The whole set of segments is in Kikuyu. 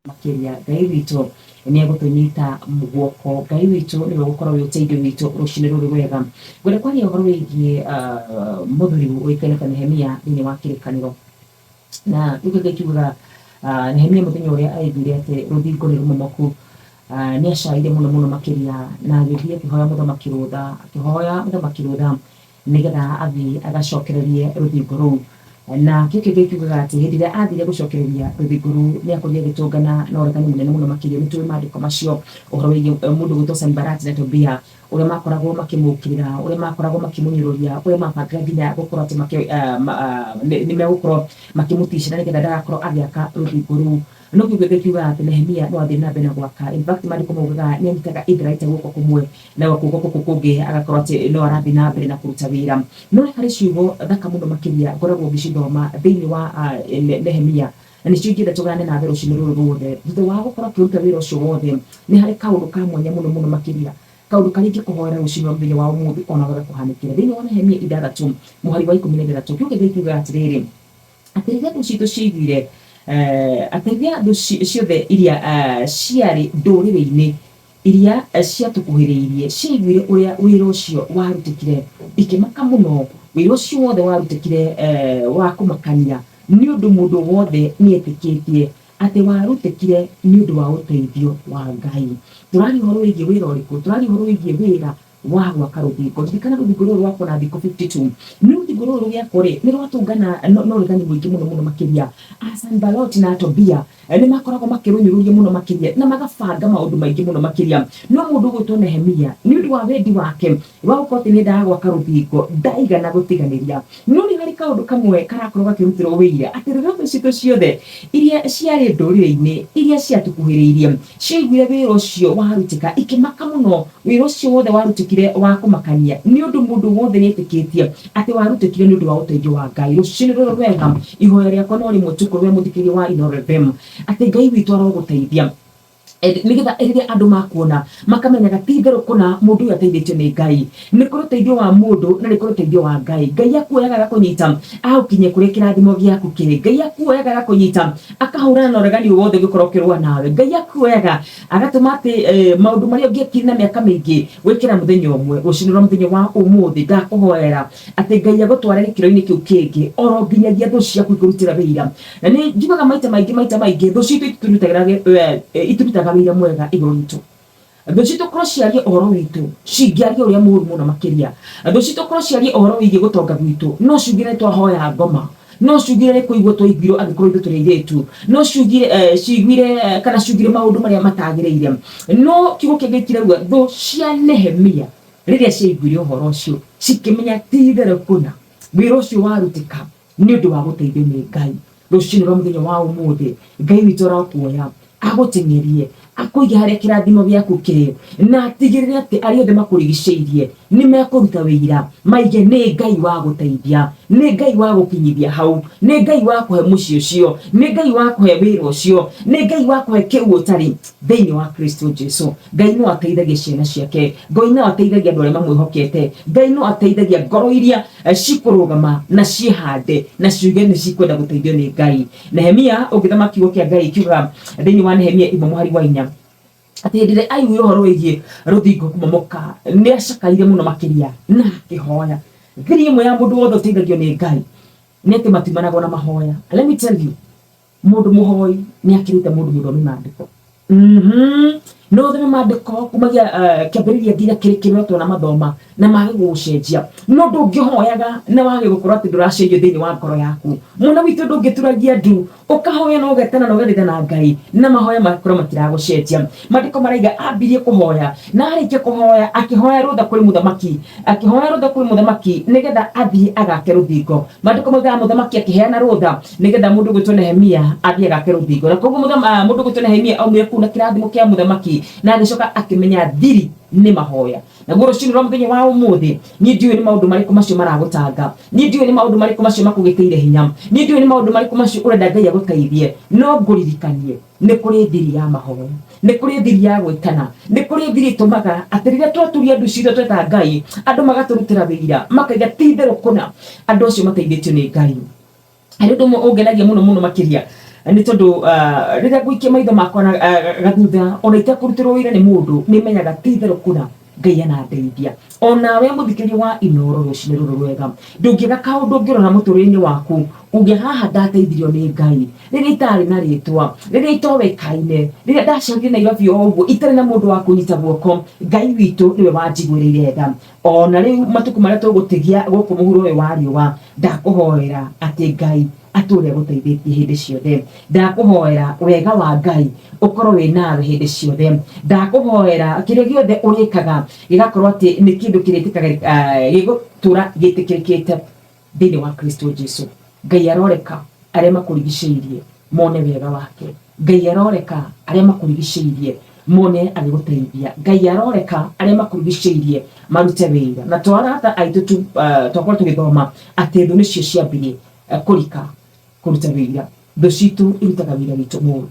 Makĩria. Ngai witũ nĩ egũtũnyita guoko. Ngai witũ nĩwe ũgũkorwo wĩ ũteithio witũ rũcinĩ rũrũ rwega. Ngwenda kwaria ũhoro wĩgiĩ mũthuri ũĩkaine ta Nehemia thĩinĩ wa kĩrĩkanĩro. Na kiugo kĩa Ngai kiugaga Nehemia mũthenya ũrĩa aiguire atĩ rũthingo nĩ rũmomoku, nĩ acaire mũno mũno makĩria na agĩthiĩ akĩhoya mũthamaki rũtha, akĩhoya mũthamaki rũtha nĩgetha athiĩ agacokererie rũthingo rũu. Na kĩo kĩngĩ kiugaga atĩ hĩndĩ ĩrĩa athire gũcokereria rũthingo rũu, nĩ akorire agĩtũngana na ũregani mũnene mũno makĩria. Nĩ tũĩ maandĩko macio, ũhoro wĩgiĩ mũndũ ũgwĩtwo Sanibalati na Tobia, ũrĩa makoragwo makĩmũũkĩrĩra, ũrĩa makoragwo makĩmũnyũrũria, ũrĩa mabangaga nginya gũkorwo atĩ nĩ megũkorwo makĩmũticĩra nĩgetha ndagakorwo agĩaka rũthingo rũu. No kiugo gĩkĩ kiugaga atĩ Nehemia no athiĩ na mbere na gwaka. In fact maandĩko maugaga nĩ anyitaga itharaita guoko kũmwe na guoko kũu kũngĩ agakorwo atĩ no arathiĩ na mbere na kũruta wĩra. No nĩ harĩ ciugo thaka mũno makĩria ngoragwo ngĩcithoma thĩinĩ wa Nehemia na nĩcio ingĩenda tũgayane nawe rũcinĩ rũrũ ruothe. Thutha wa gũkorwo akĩruta wĩra ũcio wothe, nĩ harĩ kaũndũ ka mwanya mũno mũno makĩria, kaũndũ karĩa ingĩkũhoera rũcinĩ rwa mũthenya wa ũmũthĩ o nawe gakũhanĩkĩre. Thĩinĩ wa Nehemia 6 mũhari wa 16, kiugo kĩa Ngai kiugaga atĩrĩrĩ, Atĩ rĩrĩa thũ citũ ciaiguire, atĩ rĩrĩa thũ ciothe iria ciarĩ ndũrĩrĩ-inĩ iria ciatũkuhĩrĩirie ciaiguire ũrĩa wĩra ũcio warutĩkire, ikĩmaka mũno. Wĩra ũcio wothe warutĩkire wa kũmakania, nĩ ũndũ mũndũ wothe nĩetĩkĩtie atĩ warutĩkire nĩ ũndũ wa ũteithio wa Ngai. Tũraria ũhoro wĩgiĩ wĩra ũrĩkũ? Tũraria ũhoro wĩgiĩ wĩra wa gwaka rũthingo. Ririkana rũthingo rũrũ rwakwo na thikũ 52. Nĩ rũthingo rũrũ rũgĩakwo rĩ, nĩ rwatũngana na ũregani mũingĩ mũno mũno makĩria. Sanbalati na Tobia nĩ makoragwo makĩrũnyũrũria mũno makĩria na magabanga maũndũ maingĩ mũno makĩria. No mũndũ ũgwĩtwo Nehemia, nĩ ũndũ wa wendi wake wa gũkorwo atĩ nĩ endaga gwaka rũthingo, ndaigana gũtiganĩria. No nĩ harĩ kaũndũ kamwe karakorwo gakĩrutĩrwo ũira atĩ rĩrĩa thũ citũ ciothe iria ciarĩ ndũrĩrĩ-inĩ iria ciatũkuhĩrĩirie ciaiguire wĩra ũcio warutĩka, ikĩmaka mũno. Wĩra ũcio wothe warutĩkire wa kũmakania, nĩ ũndũ mũndũ wothe nĩetĩkĩtie atĩ warutĩkire nĩ ũndũ wa ũteithio wa Ngai. Rũcinĩ rũrũ rwega, ihoya rĩakwa no rĩmwe tu kũrĩ we mũthikĩrĩria wa Inooro FM, atĩ Ngai witũ arogũteithia nĩgetha rĩrĩa andũ makuona makamenyaga ti itherũ kũna mũndũ ũyũ ateithĩtio nĩ Ngai. Nĩ kũrĩ ũteithio wa mũndũ na nĩ kũrĩ ũteithio wa Ngai. Ngai akuoyaga agakũnyita agagũkinyia kũrĩa kĩrathimo gĩaku kĩrĩ. Ngai akuoyaga agakũnyita akahũrana na ũregani wothe ũngĩkorwo ũkĩrũa nawe. Ngai akuoyaga agatũma atĩ maũndũ marĩa ũngĩekire na mĩaka mĩingĩ wĩkĩra mũthenya ũmwe. Rũcinĩ rwa mũthenya wa ũmũthĩ ndakũhoera atĩ Ngai agũtware gĩkĩro-inĩ kĩu kĩngĩ oro nginyagia thũ ciaku ikũrutĩra wĩira. Na nĩ njugaga maita maingĩ maita maingĩ thũ citũ itirutaga wĩira mwega igũrũ ritũ. Thũ citũ korwo ciarie ũhoro witũ, cingĩaria ũrĩa mũũru mũno makĩria. Thũ citũ korwo ciarie ũhoro wĩgiĩ gũtonga gwitũ, no ciugire nĩ twahoya ngoma. No ciugire nĩ kũigua twaiguirwo angĩkorwo ithuĩ tũrĩ airĩtu. No ciugire, ciguire kana ciugire maũndũ marĩa matagĩrĩire. No kiugo kĩa Ngai kĩrauga thũ cia Nehemia rĩrĩa ciaiguire ũhoro ũcio, cikĩmenya ti itherũ kũna wĩra ũcio warutĩka nĩ ũndũ wa gũteithio nĩ Ngai. Rũcinĩ rwa mũthenya wa ũmũthĩ, Ngai witũ arokuoya, agũteng'erie, akũige harĩa kĩrathimo gĩaku kĩrĩ, na atigĩrĩre atĩ arĩa othe makũrigicĩirie nĩ mekũruta wĩira, maige nĩ Ngai wa gũteithia, nĩ Ngai wa gũkinyithia hau, nĩ Ngai wa kũhe mũciĩ ũcio, nĩ Ngai wa kũhe wĩra ũcio, nĩ Ngai wa kũhe kĩu ũtarĩ thĩinĩ wa Kristo Jesu. Ngai no ateithagia ciana ciake, Ngai no ateithagia andũ arĩa mamwĩhokete, Ngai no ateithagia ngoro iria cikũrũgama na ciĩhande na ciuge nĩ cikwenda gũteithio nĩ Ngai. Nehemia, ũngĩthoma kiugo kĩa Ngai kiugaga thĩinĩ wa Nehemia 1 mũhari wa 4 atĩ hĩndĩ ĩrĩa aiguire ũhoro wĩgiĩ rũthingo kũmomoka nĩ acakaire mũno makĩria na akĩhoya. Thiri ĩmwe ya mũndũ wothe ũteithagio nĩ Ngai nĩ atĩ matiumanagwo na mahoya. Let me tell you, Mũndũ mũhoi nĩ akĩrĩte mũndũ mũthomi maandĩko. No ũthome maandĩko kumagia kĩambĩrĩria nginya kĩrĩkĩrĩro tuona mathoma na mage gũgũcenjia. No ndũngĩhoyaga na wage gũkorwo atĩ ndũracenjio thĩinĩ wa ngoro yaku. Mwana witũ ndũngĩturagia ndu ũkahoya na ũgetana na ũgathaitha na Ngai na mahoya makorwo matiragũcenjia. Maandĩko maraiga ambirie kũhoya na arĩkia kũhoya akĩhoya rũtha kũrĩ mũthamaki, akĩhoya rũtha kũrĩ mũthamaki nĩgetha athiĩ agake rũthingo. Maandĩko maugaga mũthamaki akĩheana rũtha nĩgetha mũndũ ũgwĩtwo Nehemia athiĩ agake rũthingo. Na koguo mũndũ ũgwĩtwo Nehemia aumire kũu na kĩrathimo kĩa mũthamaki na agĩcoka akĩmenya thiri nĩ mahoya. Naguo rũcinĩ rwa mũthenya wa ũmũthĩ, niĩ ndiũĩ nĩ maũndũ marĩkũ macio maragũtanga, niĩ ndiũĩ nĩ maũndũ marĩkũ macio makũgĩtĩire hinya, niĩ ndiũĩ nĩ maũndũ marĩkũ macio ũrenda Ngai agũteithie, no ngũririkanie nĩ kũrĩ thiri ya mahoya, nĩ kũrĩ thiri ya gwĩtana, nĩ kũrĩ thiri ĩtũmaga atĩ rĩrĩa twaturia ndu citũ tweta Ngai, andũ magatũrutĩra wĩira, makaiga ti itherũ kũna andũ acio mateithĩtio nĩ Ngai. Harĩ ũndũ ũmwe ũngenagia mũno mũno makĩria. Nĩ tondũ rĩrĩa ngũikia maitho makwa na gathutha, ona itekũrutĩrwo wĩra nĩ mũndũ, nĩ menyaga ti itherũ kũna Ngai anandeithia. Onawe mũthikĩrĩria wa Inooro rũcinĩ rũrũ rwega, ndũngĩaga kaũndũ ũngĩrora mũtũrĩre-inĩ waku uge haha ndateithirio nĩ Ngai rĩrĩa itarĩ na rĩtwa, rĩrĩa itowĩkaine, rĩrĩa ndacerire Nairobi o ũguo itarĩ na mũndũ wa kũnyita guoko, Ngai witũ nĩwe wanjiguĩrĩire tha. Ona rĩu matukũ marĩa tũgũtigia gũkũ mũhuro ũyũ wa riũa, ndakũhoera atĩ Ngai atũũre agũteithĩtie hĩndĩ ciothe. Ndakũhoera wega wa Ngai ũkorwo wĩ nawe hĩndĩ ciothe. Ndakũhoera kĩrĩa gĩothe ũrĩkaga gĩgakorwo atĩ nĩ kĩndũ kĩrĩtĩkaga gĩgũtũra gĩtĩkĩrĩkĩte thĩinĩ wa Kristo Jesu. Ngai aroreka arĩa makũrigicĩirie mone wega wake. Ngai aroreka arĩa makũrigicĩirie mone agĩgũteithia. Ngai aroreka arĩa makũrigicĩirie marute wĩira. Na to arata aitũ tu twakorwo tũgĩthoma atĩ thũ nĩcio ciambirie kũrika kũruta wĩira. Thũ citũ irutaga wĩira witũ mũru.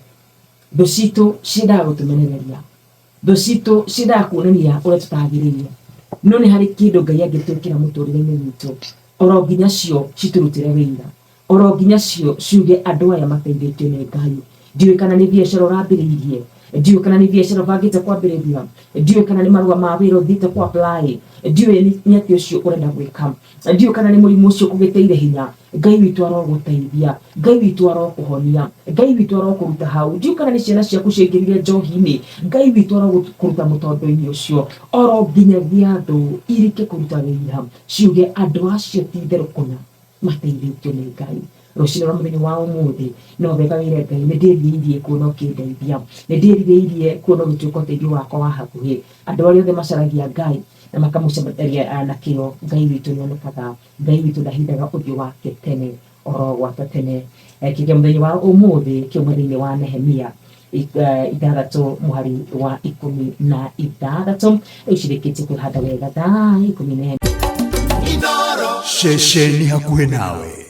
Thũ citũ ciendaga gũtũmenereria. Thũ citũ ciendaga kuonania ũrĩa tũtagĩrĩire. No nĩ harĩ kĩndũ Ngai angĩtwĩkĩra mũtũrĩre-inĩ witũ oro nginya cio citũrutĩre wĩira. Oro nginya cio ciuge andũ aya mateithĩtio nĩ Ngai. Ndiũĩ kana nĩ biacara ũrambĩrĩirie, ndiũĩ kana nĩ biacara ũbangĩte kwambĩrĩria, ndiũĩ kana nĩ marũa ma wĩra ũthiĩte kũ apply, ndiũĩ nĩ atĩa ũcio ũrenda gwĩka, ndiũĩ kana nĩ mũrimũ ũcio ũkũgĩtĩire hinya. Ngai witũ arogũteithia, Ngai witũ arokũhonia, Ngai witũ arokũruta hau. Ndiũĩ kana nĩ ciana ciaku ciaingĩrire njohi-inĩ, Ngai witũ arokũruta mũtondo-inĩ ũcio. Oro nginyagia thũ irike kũruta wĩira, ciuge andũ acio ti itherũ kũna mateithĩtio nĩ Ngai. Rũcinĩ rwa mũthenya wa ũmũthĩ, no wega wĩre Ngai, nĩ ndĩrirĩirie kuona ũkĩndeithia. Nĩ ndĩrirĩirie kuona ũgĩtuĩka ũteithio wakwa wa hakuhĩ. Andũ arĩa othe macaragia Ngai na makamũcaria na kĩyo, Ngai witũ nĩ onekaga. Ngai witũ ndahithaga ũthiũ wake tene oro gwata tene. Kĩgerio mũthenya wa ũmũthĩ kĩuma thĩinĩ wa Nehemia 6 mũhari wa 16. Rĩu cirĩkĩtie kwĩhanda wega thaa 11. Ceceni hakuhĩ nawe.